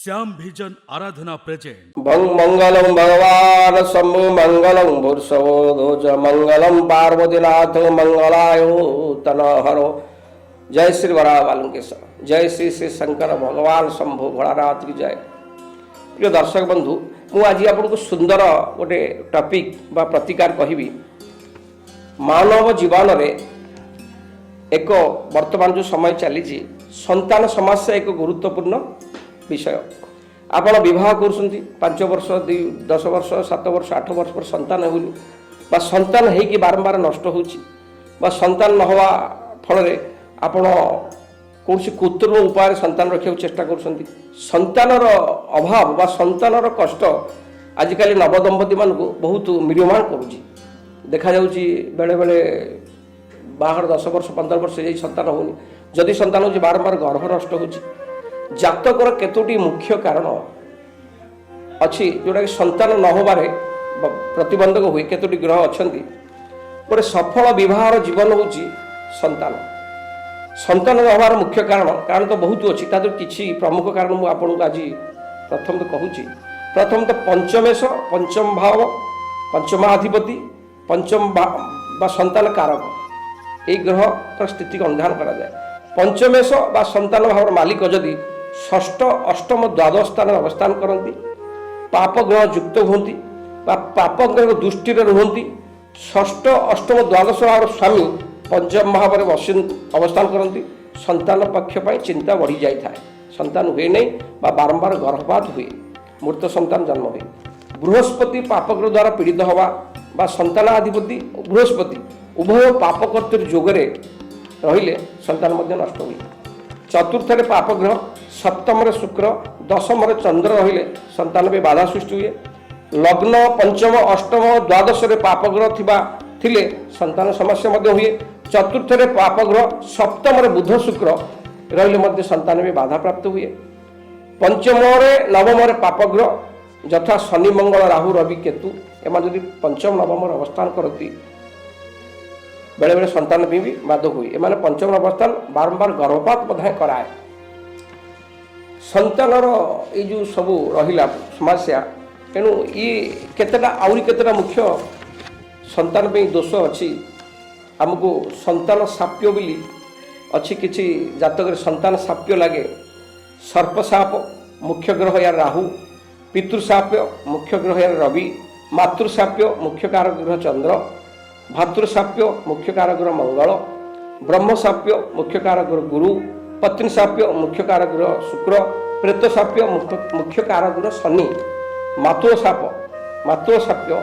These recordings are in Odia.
Shyam Vision Aradhana present. ମଙ୍ଗଳಂ ଭଗବାନ ଶମ୍ଭୁ, ମଙ୍ଗଳଂ ବୃଷଭଧ୍ୱଜ, ମଙ୍ଗଳಂ ପାର୍ବତୀନାଥ, ମଙ୍ଗଳାୟ ତନହର। ଜୟ ଶ୍ରୀ ବରାଳ ବାଲୁଙ୍କେଶ୍ୱର, ଜୟ ଶ୍ରୀ ଶ୍ରୀ ଶଙ୍କର ଭଗବାନ ଶମ୍ଭୁ ଭୋଳାନାଥ କି ଜୟ। ପ୍ରିୟ ଦର୍ଶକ ବନ୍ଧୁ, ମୁଁ ଆଜି ଆପଣଙ୍କୁ ସୁନ୍ଦର ଗୋଟେ ଟପିକ୍ ବା ପ୍ରତିକାର କହିବି। ମାନବ ଜୀବନରେ ଏକ ବର୍ତ୍ତମାନ ଯେଉଁ ସମୟ ଚାଲିଛି, ସନ୍ତାନ ସମସ୍ୟା ଏକ ଗୁରୁତ୍ୱପୂର୍ଣ୍ଣ ବିଷୟ। ଆପଣ ବିବାହ କରୁଛନ୍ତି, 5 ବର୍ଷ, 2, 10 ବର୍ଷ, 7 ବର୍ଷ, 8 ବର୍ଷ ପରେ ସନ୍ତାନ ହେଉନି ବା ସନ୍ତାନ ହେଇକି ବାରମ୍ବାର ନଷ୍ଟ ହେଉଛି ବା ସନ୍ତାନ ନ ହେବା ଫଳରେ ଆପଣ କୌଣସି କୃତ୍ରିମ ଉପାୟରେ ସନ୍ତାନ ରଖିବାକୁ ଚେଷ୍ଟା କରୁଛନ୍ତି। ସନ୍ତାନର ଅଭାବ ବା ସନ୍ତାନର କଷ୍ଟ ଆଜିକାଲି ନବଦମ୍ପତିମାନଙ୍କୁ ବହୁତ ମ୍ରିୟମାଣ କରୁଛି। ଦେଖାଯାଉଛି, ବେଳେବେଳେ ବାହାଘର 10 ବର୍ଷ, 15 ବର୍ଷ ଯାଇ ସନ୍ତାନ ହେଉନି। ଯଦି ସନ୍ତାନ ହେଉଛି, ବାରମ୍ବାର ଗର୍ଭ ନଷ୍ଟ ହେଉଛି। ଜାତକର କେତୋଟି ମୁଖ୍ୟ କାରଣ ଅଛି, ଯେଉଁଟାକି ସନ୍ତାନ ନ ହେବାରେ ପ୍ରତିବନ୍ଧକ ହୁଏ। କେତୋଟି ଗ୍ରହ ଅଛନ୍ତି। ଗୋଟେ ସଫଳ ବିବାହର ଜୀବନ ହେଉଛି ସନ୍ତାନ। ସନ୍ତାନ ନ ହେବାର ମୁଖ୍ୟ କାରଣ ତ ବହୁତ ଅଛି। ତା ଦେହରୁ କିଛି ପ୍ରମୁଖ କାରଣ ମୁଁ ଆପଣଙ୍କୁ ଆଜି ପ୍ରଥମତଃ କହୁଛି। ପ୍ରଥମତଃ ପଞ୍ଚମେଶ, ପଞ୍ଚମ ଭାବ, ପଞ୍ଚମାଧିପତି, ପଞ୍ଚମ ବା ସନ୍ତାନ କାରକ, ଏଇ ଗ୍ରହର ସ୍ଥିତିକୁ ଅନୁଧ୍ୟାନ କରାଯାଏ। ପଞ୍ଚମେଶ ବା ସନ୍ତାନ ଭାବର ମାଲିକ ଯଦି ଷଷ୍ଠ, ଅଷ୍ଟମ, ଦ୍ୱାଦଶ ସ୍ଥାନରେ ଅବସ୍ଥାନ କରନ୍ତି, ପାପ ଗ୍ରହ ଯୁକ୍ତ ହୁଅନ୍ତି ବା ପାପ ଗ୍ରହ ଦୃଷ୍ଟିରେ ରୁହନ୍ତି, ଷଷ୍ଠ, ଅଷ୍ଟମ, ଦ୍ୱାଦଶ ଭାବର ସ୍ୱାମୀ ପଞ୍ଚମ ଭାବରେ ବସି ଅବସ୍ଥାନ କରନ୍ତି, ସନ୍ତାନ ପକ୍ଷ ପାଇଁ ଚିନ୍ତା ବଢ଼ି ଯାଇଥାଏ। ସନ୍ତାନ ହୁଏ ନାହିଁ ବା ବାରମ୍ବାର ଗର୍ଭପାତ ହୁଏ, ମୃତ ସନ୍ତାନ ଜନ୍ମ ହୁଏ। ବୃହସ୍ପତି ପାପଗ୍ରହ ଦ୍ୱାରା ପୀଡ଼ିତ ହେବା ବା ସନ୍ତାନାଧିପତି ବୃହସ୍ପତି ଉଭୟ ପାପକର୍ତ୍ତୃ ଯୋଗରେ ରହିଲେ ସନ୍ତାନ ମଧ୍ୟ ନଷ୍ଟ ହୁଏ। ଚତୁର୍ଥରେ ପାପଗ୍ରହ, ସପ୍ତମରେ ଶୁକ୍ର, ଦଶମରେ ଚନ୍ଦ୍ର ରହିଲେ ସନ୍ତାନ ବି ବାଧା ସୃଷ୍ଟି ହୁଏ। ଲଗ୍ନ, ପଞ୍ଚମ, ଅଷ୍ଟମ, ଦ୍ୱାଦଶରେ ପାପଗ୍ରହ ଥିଲେ ସନ୍ତାନ ସମସ୍ୟା ମଧ୍ୟ ହୁଏ। ଚତୁର୍ଥରେ ପାପଗ୍ରହ, ସପ୍ତମରେ ବୁଧ, ଶୁକ୍ର ରହିଲେ ମଧ୍ୟ ସନ୍ତାନ ବି ବାଧାପ୍ରାପ୍ତ ହୁଏ। ପଞ୍ଚମରେ, ନବମରେ ପାପଗ୍ରହ ଯଥା ଶନି, ମଙ୍ଗଳ, ରାହୁ, ରବି, କେତୁ, ଏମାନେ ଯଦି ପଞ୍ଚମ, ନବମରେ ଅବସ୍ଥାନ କରନ୍ତି, ବେଳେବେଳେ ସନ୍ତାନ ପାଇଁ ବି ବାଧକ ହୁଏ। ଏମାନେ ପଞ୍ଚମ ଅବସ୍ଥାନ ବାରମ୍ବାର ଗର୍ଭପାତ ମଧ୍ୟ କରାଏ। ସନ୍ତାନର ଏଇ ଯେଉଁ ସବୁ ରହିଲା ସମସ୍ୟା, ତେଣୁ ଇଏ କେତେଟା, ଆହୁରି କେତେଟା ମୁଖ୍ୟ ସନ୍ତାନ ପାଇଁ ଦୋଷ ଅଛି। ଆମକୁ ସନ୍ତାନ ସାପ୍ୟ ବୋଲି ଅଛି। କିଛି ଜାତକରେ ସନ୍ତାନ ସାପ୍ୟ ଲାଗେ। ସର୍ପସାପ, ମୁଖ୍ୟ ଗ୍ରହ ୟାର ରାହୁ। ପିତୃସାପ୍ୟ, ମୁଖ୍ୟ ଗ୍ରହ ୟାର ରବି। ମାତୃସାପ୍ୟ, ମୁଖ୍ୟ କାରକ ଗ୍ରହ ଚନ୍ଦ୍ର। ଭାତୃସାପ୍ୟ, ମୁଖ୍ୟ କାରକ ଗ୍ରହ ମଙ୍ଗଳ। ବ୍ରହ୍ମସାପ୍ୟ, ମୁଖ୍ୟ କାରକ ଗ୍ରହ ଗୁରୁ। ପତ୍ନୀ ସାପ୍ୟ, ମୁଖ୍ୟ କାରକ ଗ୍ରହ ଶୁକ୍ର। ପ୍ରେତ ସାପ୍ୟ, ମୁଖ୍ୟ କାରକ ଗ୍ରହ ଶନି। ମାତୃ ସାପ୍ୟ,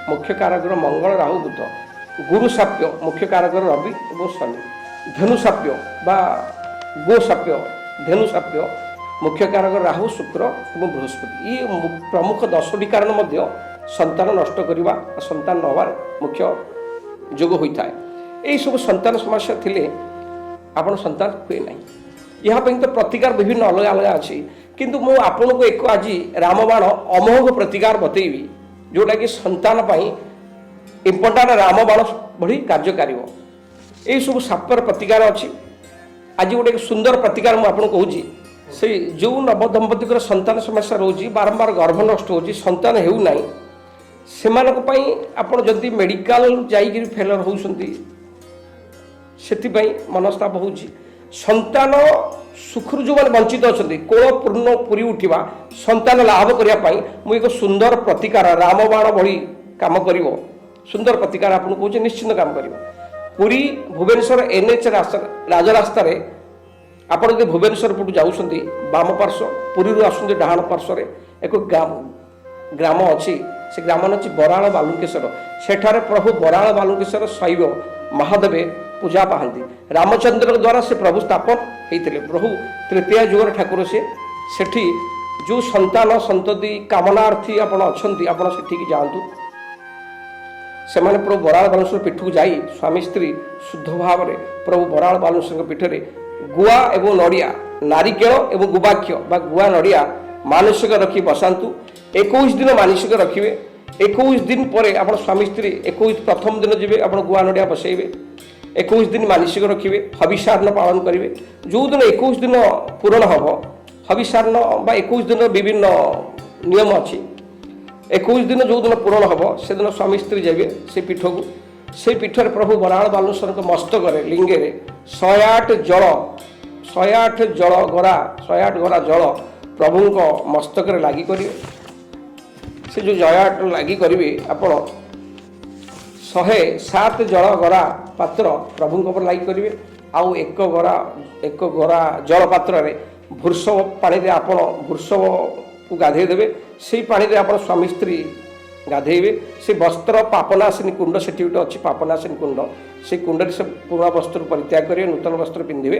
ମୁଖ୍ୟ କାରକ ଗ୍ରହ ମଙ୍ଗଳ, ରାହୁ, ବୁଧ। ଗୁରୁ ସାପ୍ୟ, ମୁଖ୍ୟ କାରକ ଗ୍ରହ ରବି ଏବଂ ଶନି। ଧେନୁ ସାପ୍ୟ ବା ଗୋ ସାପ୍ୟ, ଧେନୁ ସାପ୍ୟ, ମୁଖ୍ୟ କାରକ ରାହୁ, ଶୁକ୍ର ଏବଂ ବୃହସ୍ପତି। ଇଏ ପ୍ରମୁଖ 10ଟି କାରଣ ମଧ୍ୟ ସନ୍ତାନ ନଷ୍ଟ କରିବା ବା ସନ୍ତାନ ନ ହେବାର ମୁଖ୍ୟ ଯୋଗ ହୋଇଥାଏ। ଏଇସବୁ ସନ୍ତାନ ସମସ୍ୟା ଥିଲେ ଆପଣ ସନ୍ତାନ ହୁଏ ନାହିଁ। ଏହା ପାଇଁ ତ ପ୍ରତିକାର ବିଭିନ୍ନ ଅଲଗା ଅଲଗା ଅଛି। କିନ୍ତୁ ମୁଁ ଆପଣଙ୍କୁ ଏକ ଆଜି ରାମବାଣ ଅମୋଘ ପ୍ରତିକାର ବତେଇବି, ଯେଉଁଟାକି ସନ୍ତାନ ପାଇଁ ଇମ୍ପୋର୍ଟାଣ୍ଟ, ରାମବାଣ ଭଳି କାର୍ଯ୍ୟ କରିବ। ଏଇସବୁ ସାପର ପ୍ରତିକାର ଅଛି। ଆଜି ଗୋଟେ ସୁନ୍ଦର ପ୍ରତିକାର ମୁଁ ଆପଣଙ୍କୁ କହୁଛି। ସେଇ ଯେଉଁ ନବଦମ୍ପତିଙ୍କର ସନ୍ତାନ ସମସ୍ୟା ରହୁଛି, ବାରମ୍ବାର ଗର୍ଭ ନଷ୍ଟ ହେଉଛି, ସନ୍ତାନ ହେଉନାହିଁ, ସେମାନଙ୍କ ପାଇଁ ଆପଣ ଯଦି ମେଡ଼ିକାଲ ଯାଇକିରି ଫେଲର ହେଉଛନ୍ତି, ସେଥିପାଇଁ ମନସ୍ତାପ ହେଉଛି, ସନ୍ତାନ ସୁଖରୁ ଯେଉଁମାନେ ବଞ୍ଚିତ ଅଛନ୍ତି, କୋଳ ପୂର୍ଣ୍ଣ ପୁରି ଉଠିବା ସନ୍ତାନ ଲାଭ କରିବା ପାଇଁ ମୁଁ ଏକ ସୁନ୍ଦର ପ୍ରତିକାର, ରାମବାଣ ଭଳି କାମ କରିବ, ସୁନ୍ଦର ପ୍ରତିକାର ଆପଣଙ୍କୁ କହୁଛି, ନିଶ୍ଚିନ୍ତ କାମ କରିବ। ପୁରୀ ଭୁବନେଶ୍ୱର ଏନ୍ଏଚ୍ ରାସ୍ତା, ରାଜରାସ୍ତାରେ ଆପଣ ଯଦି ଭୁବନେଶ୍ୱର ପଟୁ ଯାଉଛନ୍ତି ବାମ ପାର୍ଶ୍ୱ, ପୁରୀରୁ ଆସୁଛନ୍ତି ଡାହାଣ ପାର୍ଶ୍ୱରେ ଏକ ଗ୍ରାମ ଅଛି। ସେ ଗ୍ରାମ ଅଛି ବରାଳ ବାଲୁଙ୍କେଶ୍ୱର। ସେଠାରେ ପ୍ରଭୁ ବରାଳ ବାଲୁଙ୍କେଶ୍ୱର ଶୈବ ମହାଦେବେ ପୂଜା ପାଆନ୍ତି। ରାମଚନ୍ଦ୍ରଙ୍କ ଦ୍ୱାରା ସେ ପ୍ରଭୁ ସ୍ଥାପନ ହେଇଥିଲେ। ପ୍ରଭୁ ତ୍ରେତୟା ଯୁଗର ଠାକୁର ସେ। ସେଠି ଯେଉଁ ସନ୍ତାନ ସନ୍ତତି କାମନାର୍ଥୀ ଆପଣ ଅଛନ୍ତି, ଆପଣ ସେଠିକି ଯାଆନ୍ତୁ। ସେମାନେ ପ୍ରଭୁ ବରାଳ ବାଲୁଙ୍କେଶ୍ୱର ପୀଠକୁ ଯାଇ ସ୍ୱାମୀ ସ୍ତ୍ରୀ ଶୁଦ୍ଧ ଭାବରେ ପ୍ରଭୁ ବରାଳ ବାଲୁଙ୍କେଶ୍ୱରଙ୍କ ପୀଠରେ ଗୁଆ ଏବଂ ନଡ଼ିଆ, ନାରିକେଳ ଏବଂ ଗୁବାକ୍ଷ ବା ଗୁଆ ନଡ଼ିଆ ମାନସିକ ରଖି ବସାନ୍ତୁ। 21 ଦିନ ମାନସିକ ରଖିବେ। 21 ଦିନ ପରେ ଆପଣ ସ୍ୱାମୀ ସ୍ତ୍ରୀ 21 ପ୍ରଥମ ଦିନ ଯିବେ, ଆପଣ ଗୁଆ ନଡ଼ିଆ ବସେଇବେ। 21 ଦିନ ମାନସିକ ରଖିବେ, ହବିଷାନ୍ନ ପାଳନ କରିବେ। ଯେଉଁଦିନ 21 ଦିନ ପୂରଣ ହେବ, ହବିଷାନ୍ନ ବା 21 ଦିନର ବିଭିନ୍ନ ନିୟମ ଅଛି। 21 ଦିନ ଯେଉଁଦିନ ପୂରଣ ହେବ, ସେଦିନ ସ୍ୱାମୀ ସ୍ତ୍ରୀ ଯିବେ ସେ ପୀଠକୁ। ସେଇ ପୀଠରେ ପ୍ରଭୁ ବରାଳ ବାଲୁଙ୍କେଶ୍ୱରଙ୍କ ମସ୍ତକରେ ଲିଙ୍ଗରେ 108 ଜଳ, 108 ଜଳ ଗରା, 108 ଗରା ଜଳ ପ୍ରଭୁଙ୍କ ମସ୍ତକରେ ଲାଗି କରିବେ। ସେ ଯେଉଁ 108 ଲାଗି କରିବେ, ଆପଣ 107 ଜଳ ଗରା ପାତ୍ର ପ୍ରଭୁଙ୍କ ଉପରେ ଲାଗି କରିବେ। ଆଉ 1 ଗରା ଜଳ ପାତ୍ରରେ ବୃଷଭ ପାଣିରେ ଆପଣ ବୃଷଭକୁ ଗାଧେଇ ଦେବେ। ସେଇ ପାଣିରେ ଆପଣ ସ୍ୱାମୀ ସ୍ତ୍ରୀ ଗାଧେଇବେ। ସେ ବସ୍ତ୍ର ପାପନାଶିନୀ କୁଣ୍ଡ ସେଠି ଗୋଟେ ଅଛି, ପାପନାଶିନୀ କୁଣ୍ଡ। ସେଇ କୁଣ୍ଡରେ ସେ ପୁରୁଣା ବସ୍ତ୍ର ପରିତ୍ୟାଗ କରିବେ, ନୂତନ ବସ୍ତ୍ର ପିନ୍ଧିବେ।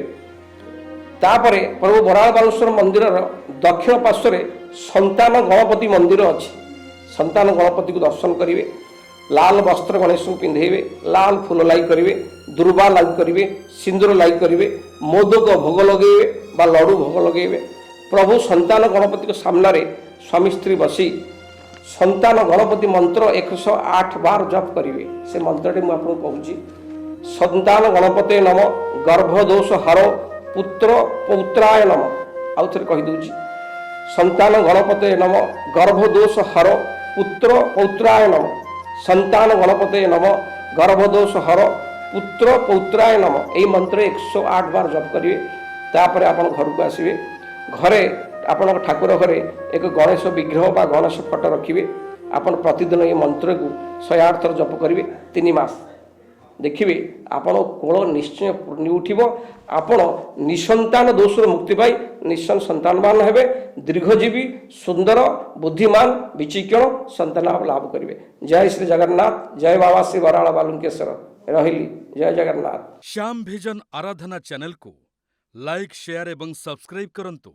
ତାପରେ ପ୍ରଭୁ ବରାଳ ବାଲୁଙ୍କେଶ୍ୱର ମନ୍ଦିରର ଦକ୍ଷିଣ ପାର୍ଶ୍ୱରେ ସନ୍ତାନ ଗଣପତି ମନ୍ଦିର ଅଛି। ସନ୍ତାନ ଗଣପତିକୁ ଦର୍ଶନ କରିବେ। ଲାଲ ବସ୍ତ୍ର ଗଣେଶଙ୍କୁ ପିନ୍ଧେଇବେ, ଲାଲ ଫୁଲ ଲାଗି କରିବେ, ଦୁର୍ବା ଲାଗି କରିବେ, ସିନ୍ଦୁର ଲାଗି କରିବେ, ମୋଦକ ଭୋଗ ଲଗେଇବେ ବା ଲଡ଼ୁ ଭୋଗ ଲଗେଇବେ। ପ୍ରଭୁ ସନ୍ତାନ ଗଣପତିଙ୍କ ସାମ୍ନାରେ ସ୍ୱାମୀ ସ୍ତ୍ରୀ ବସି ସନ୍ତାନ ଗଣପତି ମନ୍ତ୍ର 108 ବାର ଜପ କରିବେ। ସେ ମନ୍ତ୍ରଟି ମୁଁ ଆପଣଙ୍କୁ କହୁଛି। ସନ୍ତାନ ଗଣପତେ ନମ, ଗର୍ଭଦୋଷ ହର, ପୁତ୍ର ପୌତ୍ରାୟ ନମ। ଆଉ ଥରେ କହିଦେଉଛି। ସନ୍ତାନ ଗଣପତେ ନମ, ଗର୍ଭଦୋଷ ହର, ପୁତ୍ର ପୌତ୍ରାୟ ନମ। ସନ୍ତାନ ଗଣପତେ ନମ, ଗର୍ଭଦୋଷ ହର, ପୁତ୍ର ପୌତ୍ରାୟ ନମ। ଏଇ ମନ୍ତ୍ର 108 ବାର ଜପ କରିବେ। ତାପରେ ଆପଣ ଘରକୁ ଆସିବେ। ଘରେ ଆପଣଙ୍କ ଠାକୁର ଘରେ ଏକ ଗଣେଶ ବିଗ୍ରହ ବା ଗଣେଶ ଫଟୋ ରଖିବେ। ଆପଣ ପ୍ରତିଦିନ ଏଇ ମନ୍ତ୍ରକୁ 108 ଥର ଜପ କରିବେ 3 ମାସ। ଦେଖିବେ, ଆପଣ କୋଳ ନିଶ୍ଚୟ ପୂର୍ଣ୍ଣି ଉଠିବ। ଆପଣ ନିସନ୍ତାନ ଦୋଷରୁ ମୁକ୍ତି ପାଇ ନିଶ୍ଚୟ ସନ୍ତାନବାନ ହେବେ। ଦୀର୍ଘଜୀବୀ, ସୁନ୍ଦର, ବୁଦ୍ଧିମାନ, ବିଚକ୍ଷଣ ସନ୍ତାନ ଲାଭ କରିବେ। ଜୟ ଶ୍ରୀ ଜଗନ୍ନାଥ। ଜୟ ବାବା ଶ୍ରୀ ବରାଳ ବାଲୁଙ୍କେଶ୍ୱର। ରହିଲି, ଜୟ ଜଗନ୍ନାଥ। ଶ୍ୟାମ ଭିଜନ ଆରାଧନା ଚ୍ୟାନେଲକୁ ଲାଇକ୍, ସେୟାର ଏବଂ ସବସ୍କ୍ରାଇବ୍ କରନ୍ତୁ।